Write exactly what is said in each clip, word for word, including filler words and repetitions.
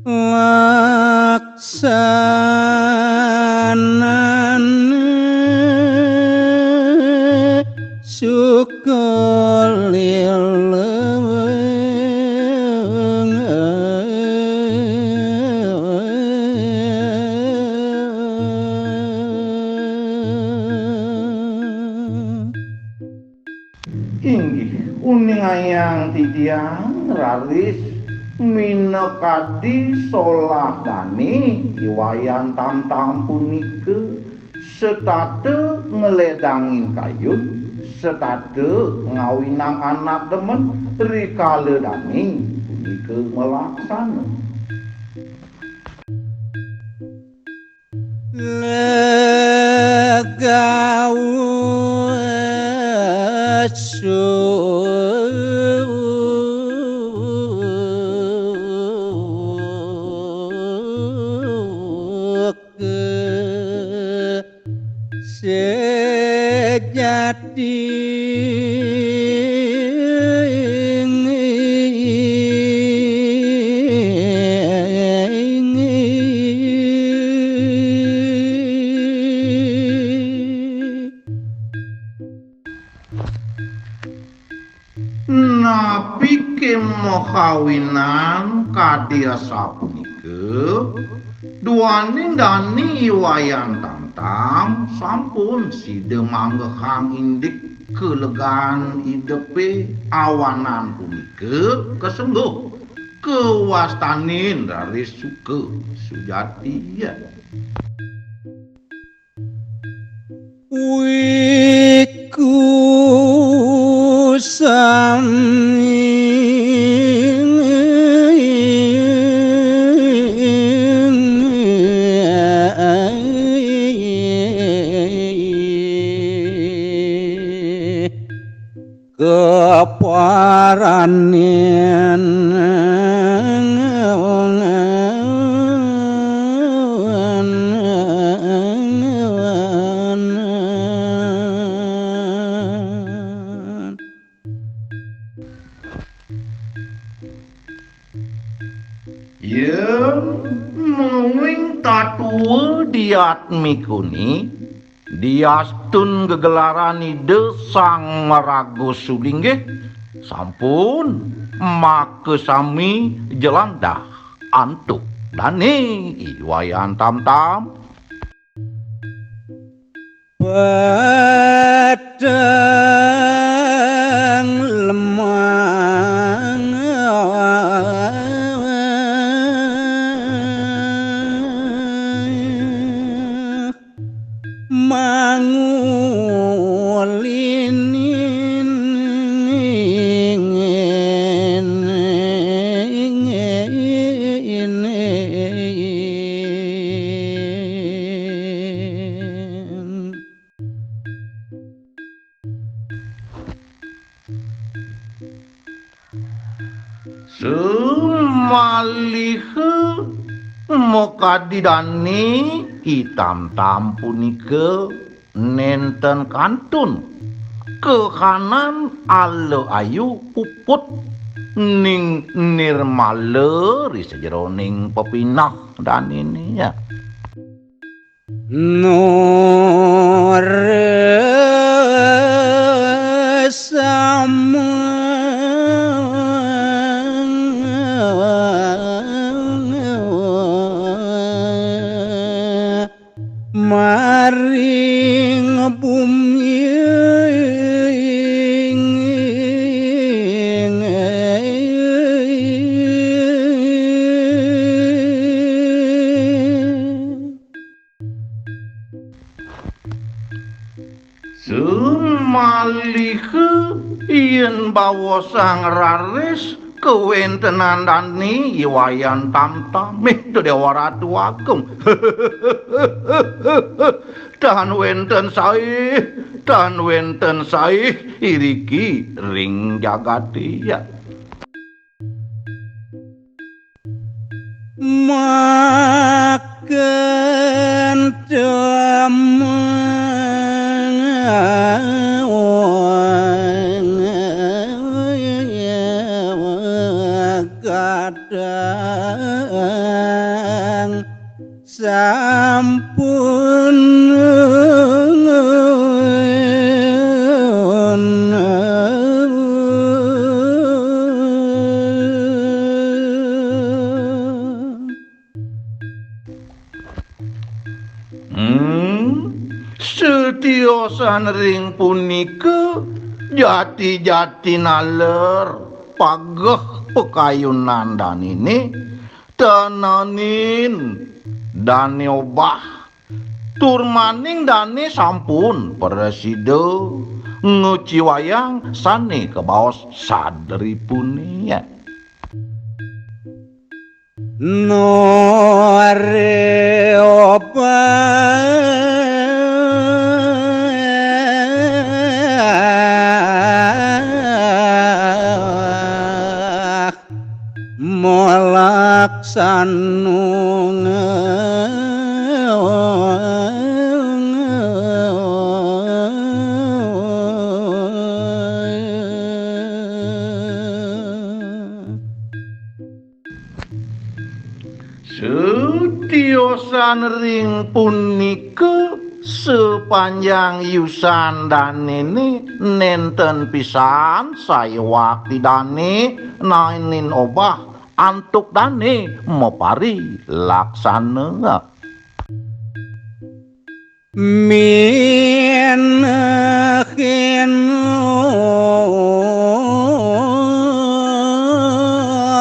Laksanane suka leleng. Inggih, uningayang titiang raris minakadi solah dane I Wayan Tamtam punika setata ngledangin kayun, setata ngawinang anak demen, rikala dane punika malaksana. Legawa suka sejati. Napi ké makawinan kadi asapunika, duaning dane I Wayan Tamtam sampun sida manggehang indik kalegan idepé awanan punika kasengguh kawastanin raris suka sujati. Wiku sami kaparanin. Yén mungguing tatua diatmikuni, diastun gegelaran Ida Sang Maraga Sulinggih, sampun makasami jlandah antuk dane I Wayan Tamtam. Peteng lemah mangulinin. Samaliha makadi dane I Tamtam punika nenten kantun kahanan ala ayu puput ning nirmala ri sajeroning pepineh danene. Nurasama maring bumi. Samaliha yén bawosang raris kawentenan dane I Wayan Tamtam, mih Déwa Ratu Agung. Tan wénten saé, tan wénten saé iriki ring jagaté. Makan temang. Kadang sampun Hmm, setiosan ring punika jati-jati naler pageh pakayunan danene, tenenin dane obah, tur maning dane sampun prasida nguciwayang sane kabaos sadripune. Nore obah malaksana. Setiosan ring punika, sapanjang yusan danene nenten pisan saiwak Ida Dane naenin obah antuk dane maparilaksana. Minehin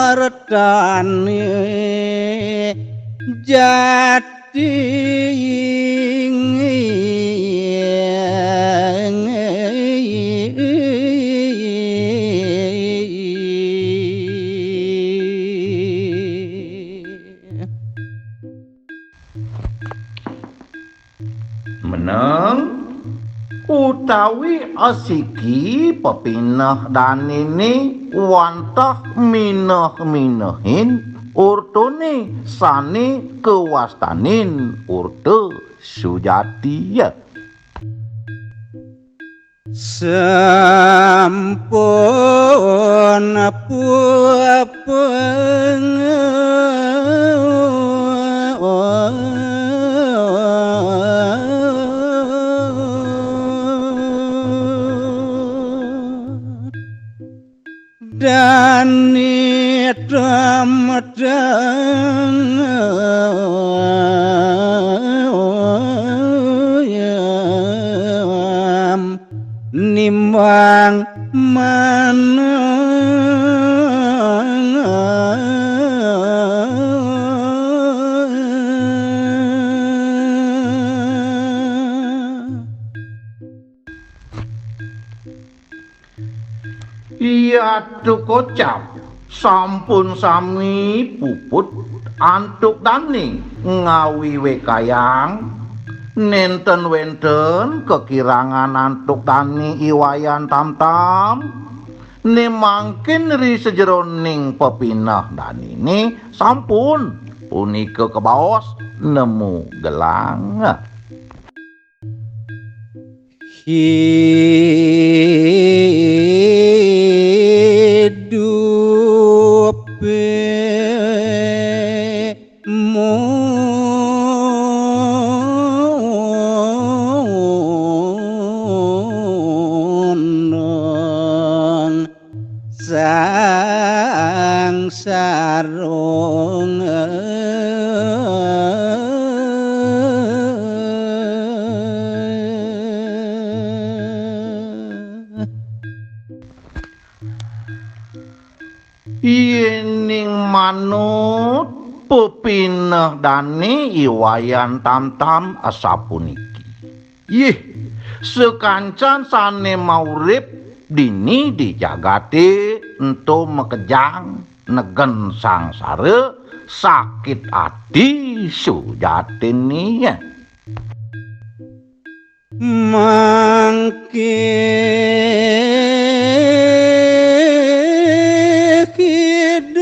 urtane jati. Meneng utawi asiki pepineh danene wantah mineh-minehin urtane sane kawastanin urta sujati. Sampun pupung dane tamatang nimbang manah. Yatu kocap sampun sami puput antuk dane ngawiwekayang, nenten wenten kakirangan antuk dane I Wayan Tamtam, ne mangkin ri sajeroning pepineh danene sampun punika kabaos nemu gelang. Hidupe munung sangsara. Yening manut pepineh dane I Wayan Tamtam asapuniki. Yih, sakancan sane maurip dini di jagate ento makejang negen sangsara, sakit ati sujatine. Mangke hidup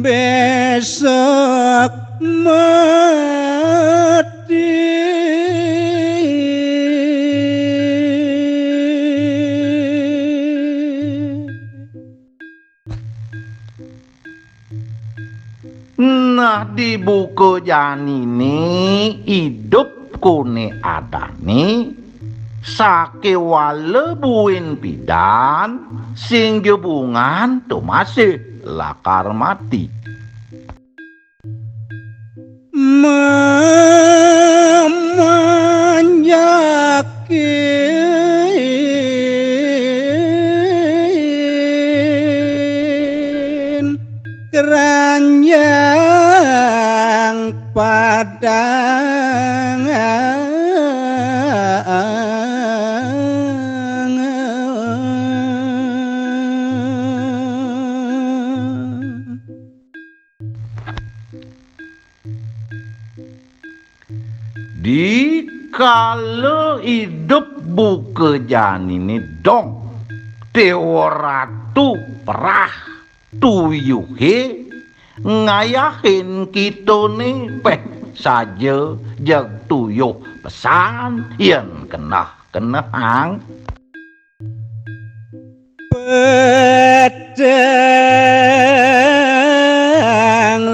besok mati. Di buka janiné idup koné adané, sakéwala buin pidan sing jebungan to masih lakar mati. Memanjakin keranjang Padang. Dikala idup buka janiné dong, Déwa Ratu Perah tuyuhé ngayahin kitané, péh saja jeg tuyuh pesan yén keneh-kenehang. Peteng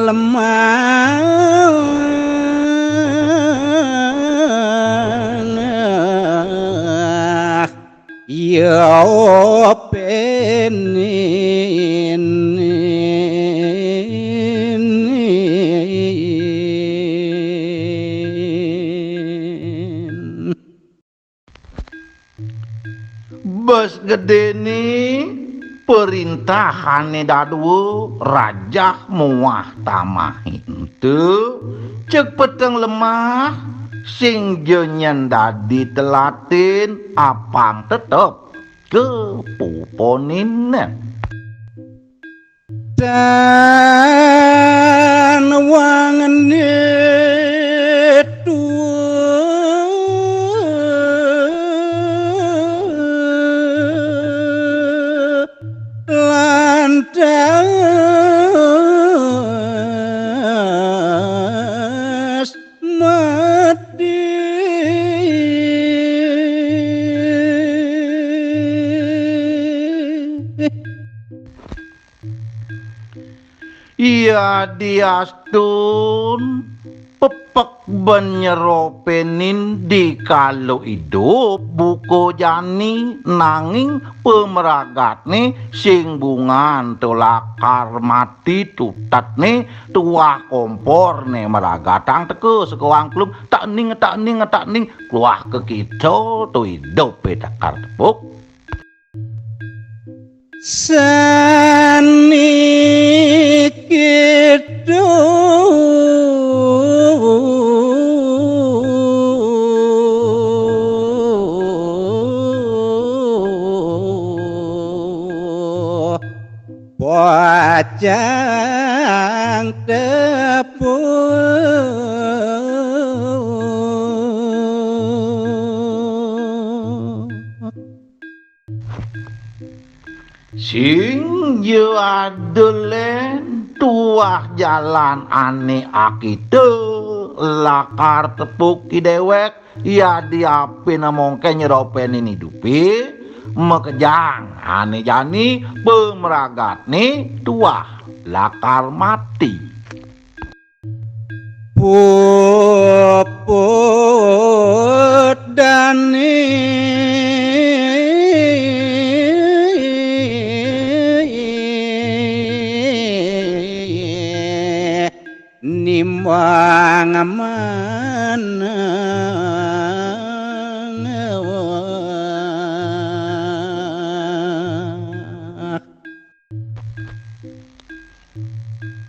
lemah ya penin. Bes gedéné perintahané dadua rajah muah tamahé ento, jeg peteng lemah sing ja nyén dadi telatin apang tetep kapuponin. Tan wangné tuah lantas mati. Yadiastun pepek ben nyeropenin dikala idup buka jani, nanging pamragatné sing bungan to lakar mati tutatné tuah komporné mragatang teka saka wangklum, tak ning, tak ning, tak ning, kluah ka kita to idup Dakar Tepuk. Sani kita pacang tepuk. Sing ja ada lén tuah jalan ané akita lakar tepuk ki déwék, yadiapin mongké nyeropenin idupé, makejang ané jani pamragatné tuah lakar mati. Puput dané nimbang manah.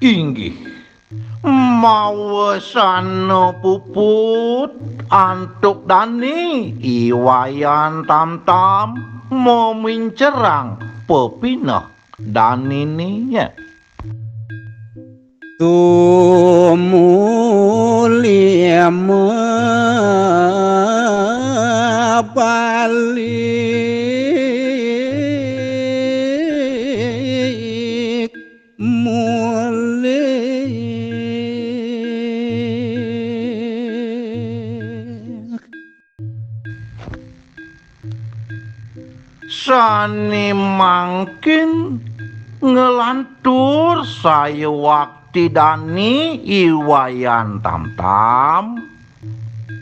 Inggih, mawasana puput antuk dané I Wayan Tamtam mamincerang pepineh daniné. Tumuli mabalik mulih. Sané mangkin nglantur sayuwaktu Ti Dani I Wayan Tamtam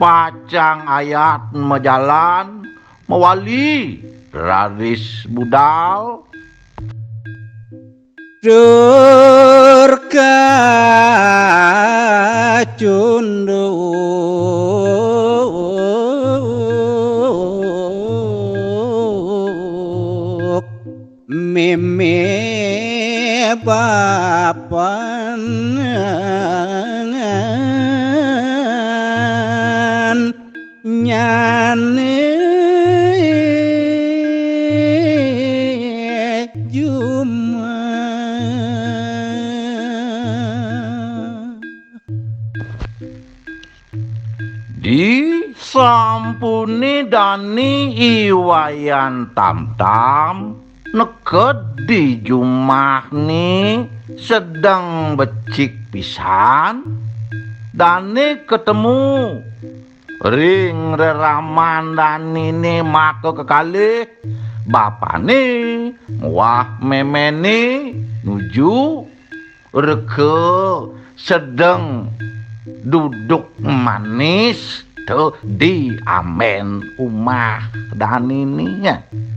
pacang ayat majalan mawali raris budal. Durga cunduk meme bapangan nyane jumah. Disampune Dani I Wayan Tamtam neked di jumahne sedeng becik pisan, dane ketemu ring reraman Danine maka kekalih bapane muah memene nuju rega sedeng duduk manis tu di amben umah Danine.